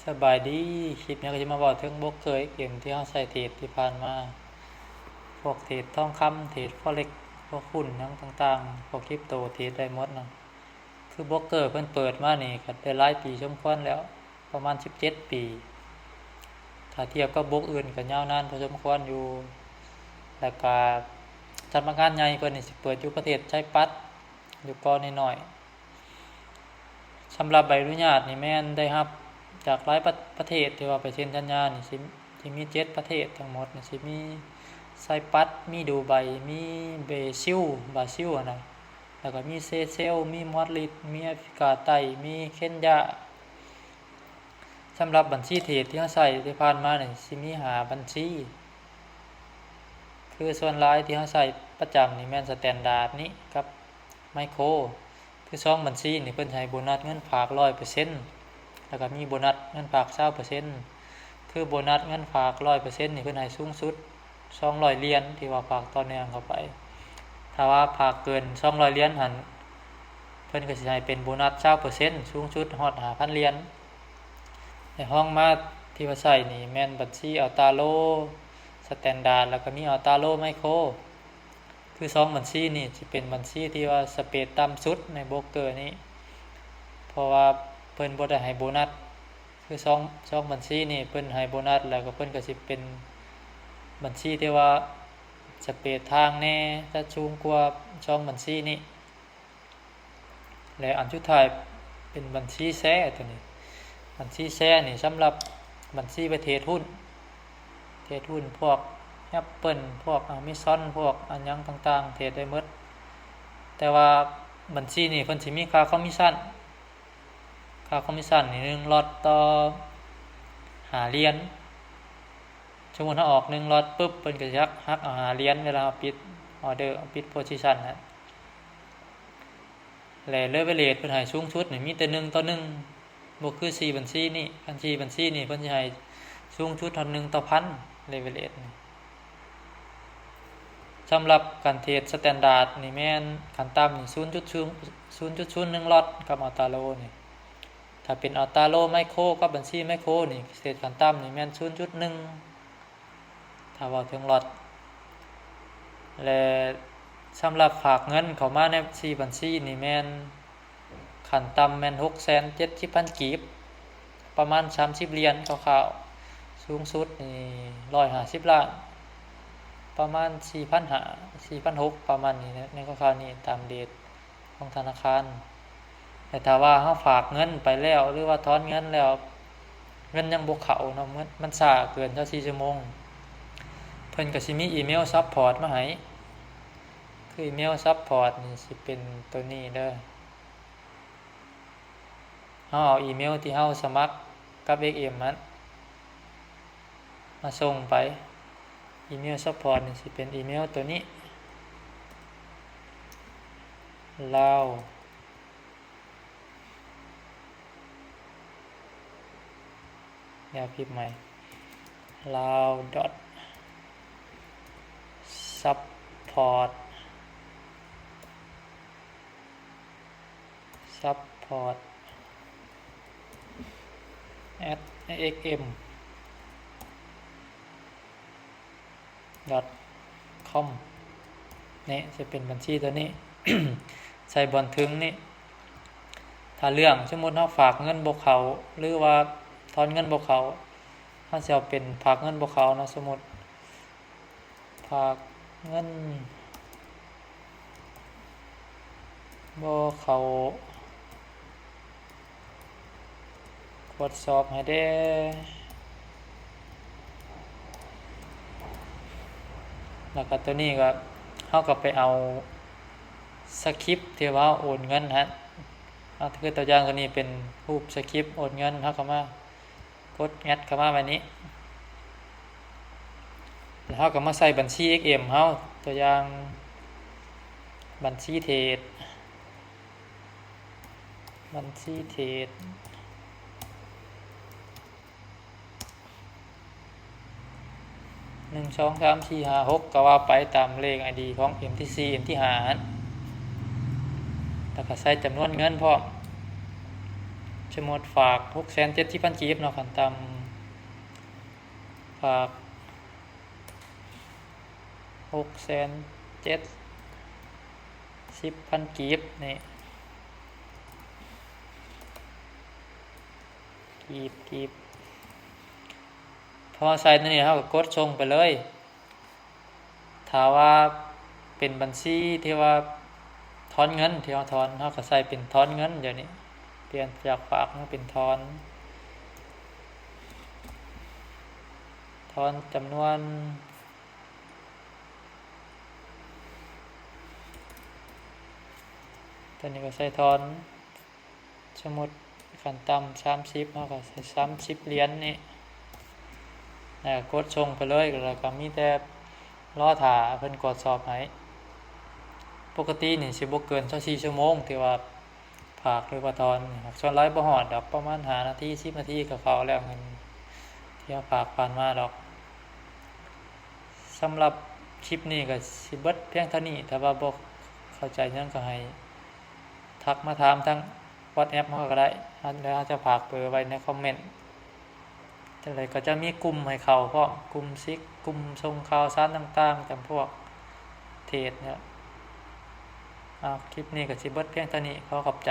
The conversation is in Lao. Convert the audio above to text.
ສະບາຍດີ, ຄລິບນີ້ກໍຈະມາເວົ້າເຖິງໂບຣກເກີເອັກເອັມທີ່ເຮົາໃຊ້ເທຣດທີ່ຜ່ານມາ. ພວກເທຣດທອງຄຳ, ເທຣດ Forex, ພວກຫຸ້ນຫຍັງຕ່າງໆ, ພວກຄຣິບໂຕເທຣດໄດ້ໝົດເນາະ. ຄືໂບຣກເກີເພິ່ນເປີດມານີ້ກໍໄດ້ຫຼາຍປີສົມຄວນແລ້ວ, ປະມານສິບເຈັດປີ. ຖ້າທຽບກັບໂບຣກອື່ນກໍຍາວນານພໍສົມຄວນຢູ່. ແລ້ວກໍສຳນັກງານໃຫຍ່ເພິ່ນນີ້ຊິເປີດຢູ່ປະເທດໄຊປັດ, ຢູ່ເກາະນ້ອຍໆ. ສຳລັບໃບອະນຸຍາດນີ້ແມ່ນໄດ້ຮັບຈາກຫຼາຍປະ ປະເທດທີ່ວ່າໄປເຊັນສັນຍານີ້ ຊິ ຊິມີເຈັດປະເທດທັງໝົດ, ຊິມີໄຊປັດ, ມີດູໄບ, ມີເບຊິວ, ບຣາຊິວຫັ້ນນະ, ແລ້ວກໍມີເຊເຊວ, ມີມອລດິບ, ມີແອຟຣິກາໃຕ້, ມີເຄນຢາ. ສຳລັບບັນຊີເທຣດທີ່ເຮົາໃຊ້ທີ່ຜ່ານມານີ້ ຊິມີຫ້າບັນຊີ. ຄືສ່ວນຫຼາຍທີ່ເຮົາໃຊ້ປະຈຳນີ້ແມ່ນສະແຕນດາດນີ້ກັບໄມໂຄ. ຄືສອງບັນຊີນີ້ເພິ່ນໃຫ້ໂບນັດເງິນຝາກຮ້ອຍເປີເຊັນ ແລ້ວກໍມີໂບນັດເງິນຝາກຊາວເປີເຊັນ. ຄືໂບນັດເງິນຝາກຮ້ອຍເປີເຊັນນີ້ເພິ່ນໃຫ້ສູງສຸດສອງຮ້ອຍຫຼຽນ ທີ່ວ່າຝາກຕໍ່ເນື່ອງເຂົ້າໄປ. ຖ້າວ່າຝາກເກີນສອງຮ້ອຍຫຼຽນຫັ້ນ ເພິ່ນກໍຊິໃຫ້ເປັນໂບນັດຊາວເປີເຊັນ ສູງສຸດຮອດຫ້າພັນຫຼຽນ. ແລະ ຮອງມາທີ່ວ່າໃຊ້ນີ້ແມ່ນບັນຊີອັລຕາໂລ, ສະແຕນດາດ ແລ້ວກໍມີອັລຕາໂລໄມໂຄ. ຄືສອງບັນຊີນີ້ຊິເປັນບັນຊີທີ່ວ່າສະເປດຕ່ຳສຸດໃນໂບຣກເກີນີ້ ເພາະວ່າເພິ່ນບໍ່ໄດ້ໃຫ້ໂບນັດ. ຄືສອງ ສອງບັນຊີນີ້ເພິ່ນໃຫ້ໂບນັດ ແລ້ວກໍເພິ່ນກໍຊິເປັນບັນຊີທີ່ວ່າສະເປດທາງແດ່ ຈະສູງກວ່າສອງບັນຊີນີ້. ແລະ ອັນສຸດທ້າຍເປັນບັນຊີແຊໂຕນີ້. ບັນຊີແຊນີ້ສຳລັບບັນຊີໄປເທຣດຫຸ້ນ, ເທຣດຫຸ້ນພວກແອັບເປິ້ນ, ພວກອາເມຊອນ, ພວກອັນຫຍັງຕ່າງໆ ເທຣດໄດ້ໝົດ. ແຕ່ວ່າບັນຊີນີ້ເພິ່ນຊິມີຄ່າຄອມມິຊັນ, ຄ່າຄອມມິຊັນນີ້ໜຶ່ງລັອດຕໍ່ຫ້າຫຼຽນ. ສົມມຸດເຮົາອອກໜຶ່ງລັອດປຶບ ເພິ່ນກໍຊິຫັກ ຫັກເອົາຫ້າຫຼຽນ ເວລາເຮົາປິດອໍເດີ, ປິດໂພຊິຊັນຫັ້ນ. ແລະ ເລເວີເຣຈເພິ່ນໃຫ້ສູງສຸດນີ້ມີແຕ່ໜຶ່ງຕໍ່ໜຶ່ງ, ບໍ່ຄືສີ່ບັນຊີນີ້. ຄັນສີ່ບັນຊີນີ້ເພິ່ນຊິໃຫ້ສູງສຸດຮອດໜຶ່ງຕໍ່ພັນ ເລເວີເຣຈນີ້. ສຳລັບການເທຣດສະແຕນດາດນີ້ແມ່ນຂັ້ນຕ່ຳນີ້ສູນຈຸດສູນ ສູນຈຸດສູນໜຶ່ງລັອດກັບອັລຕາໂລນີ້. ຖ້າເປັນອັລຕາໂລໄມໂຄກັບບັນຊີໄມໂຄນີ້ ເທຣດຂັ້ນຕ່ຳນີ້ແມ່ນສູນຈຸດໜຶ່ງ ຖ້າເວົ້າເຖິງລັອດ. ແລະ ສຳລັບຝາກເງິນເຂົ້າມາໃນສີ່ບັນຊີນີ້ແມ່ນ ຂັ້ນຕ່ຳແມ່ນຫົກແສນເຈັດສິບພັນກີບ, ປະມານສາມສິບຫຼຽນຄ່າວໆ, ສູງສຸດນີ້ຮ້ອຍຫ້າສິບລ້ານ, ປະມານສີ່ພັນຫ້າ ສີ່ພັນຫົກ ປະມານນີ້ແຫຼະ ໃນຄ່າວໆນີ້ຕາມເດດຂອງທະນາຄານ. ແຕ່ຖ້າວ່າເຮົາຝາກເງິນໄປແລ້ວ ຫຼືວ່າຖອນເງິນແລ້ວ ເງິນຍັງບໍ່ເຂົ້າເນາະ, ມັນ ມັນຊ້າເກີນຊາວສີ່ຊົ່ວໂມງ, ເພິ່ນກໍຊິມີອີເມວຊັບພອດມາໃຫ້. ຄືອີເມວຊັບພອດນີ້ຊິເປັນໂຕນີ້ເດີ. ເຮົາເອົາອີເມວທີ່ເຮົາສະໝັກກັບເອັກເອັມຫັ້ນມາສົ່ງໄປ. ອີເມວຊັບພອດນີ້ຊິເປັນອີເມວໂຕນີ້ ລາວ ດຽວພິມໃໝ່ ລາວ ດອດ ຊັບພອດ ຊັບພອດ ແອັດ ເອັກເອັມ ດອດ ຄອມ ນີ້ຈະເປັນບັນຊີໂຕນີ້ ໃສ່ບ່ອນເທິງນີ້. ຖ້າເລື່ອງ ສົມມຸດເຮົາຝາກເງິນບໍ່ເຂົ້າ ຫຼືວ່າຖອນເງິນບໍ່ເຂົ້າ, ເຮົາຊິເອົາເປັນຝາກເງິນບໍ່ເຂົ້າເນາະ, ສົມມຸດ ຝາກເງິນບໍ່ເຂົ້າ ກວດສອບໃຫ້ແດ່. ແລ້ວກໍຕົວນີ້ກໍ ເຮົາກໍໄປເອົາສະຄຣິບທີ່ວ່າເຮົາໂອນເງິນຫັ້ນ, ເອົາ ຄືຕົວຢ່າງຕົວນີ້ເປັນຮູບສະຄຣິບໂອນເງິນ, ເຮົາກໍມາ ກົດແອັດເຂົ້າມາແບບນີ້ ແລ້ວເຮົາກໍມາໃສ່ບັນຊີເອັກເອັມເຮົາ, ຕົວຢ່າງບັນຊີເທຣດ ບັນຊີເທຣດ ໜຶ່ງ ສອງ ສາມ ສີ່ ຫ້າ ຫົກ ກໍວ່າໄປຕາມເລກໄອດີຂອງເອັມທີສີ່ ເອັມທີຫ້າຫັ້ນ, ແລ້ວກໍໃສ່ຈຳນວນເງິນພ້ອມ, ເ ສົມມຸດຝາກຫົກແສນເຈັດສິບພັນກີບເນາະ ຂັ້ນຕ່ຳ ຝາກຫົກແສນເຈັດສິບພັນກີບນີ້ ກີບ ກີບ ພໍໃສ່ໂຕນີ້ ເຮົາກໍກົດສົ່ງໄປເລີຍ. ຖ້າວ່າເປັນບັນຊີທີ່ວ່າຖອນເງິນ ທີ່ເຮົາຖອນ ເຮົາກໍໃສ່ເປັນຖອນເງິນ. ດຽວນີ້ປ່ຽນຈາກຝາກມາເປັນຖອນ ຖອນຈຳນວນ ໂຕນີ້ກໍໃສ່ຖອນ ສົມມຸດຂັ້ນຕ່ຳສາມສິບ ເຮົາກໍໃສ່ສາມສິບຫຼຽນນີ້ ແລ້ວກົດສົ່ງໄປເລີຍ ແລ້ວກໍມີແຕ່ລໍຖ້າເພິ່ນກວດສອບໃຫ້. ປົກກະຕິນີ້ຊິບໍ່ເກີນຊາວສີ່ຊົ່ວໂມງ ທີ່ວ່າຝາກ ຫຼືວ່າຖອນ. ສ່ວນຫຼາຍບໍ່ຮອດດອກ ປະມານຫ້ານາທີ ສິບນາທີກໍເຂົ້າແລ້ວ ເງິນທີ່ເຮົາຝາກຜ່ານມາດອກ. ສຳລັບຄລິບນີ້ກໍຊິເບິດພຽງເທົ່ານີ້. ຖ້າວ່າບໍ່ເຂົ້າໃຈຫຍັງກໍໃຫ້ທັກມາຖາມທາງ WhatsApp ເຮົາກໍໄດ້ ແລ້ວເຮົາຈະຝາກເບີໄວ້ໃນຄອມເມັນ. ຈັ່ງໃດກໍຈະມີກຸ່ມໃຫ້ເຂົ້າພ້ອມ ກຸ່ມຊິກ ກຸ່ມສົ່ງຂ່າວສານຕ່າງໆ ຈຳພວກເທຣດເນາະ. ເອົາ ຄລິບນີ້ກໍຊິເບິດພຽງເທົ່ານີ້. ຂໍຂອບໃຈ.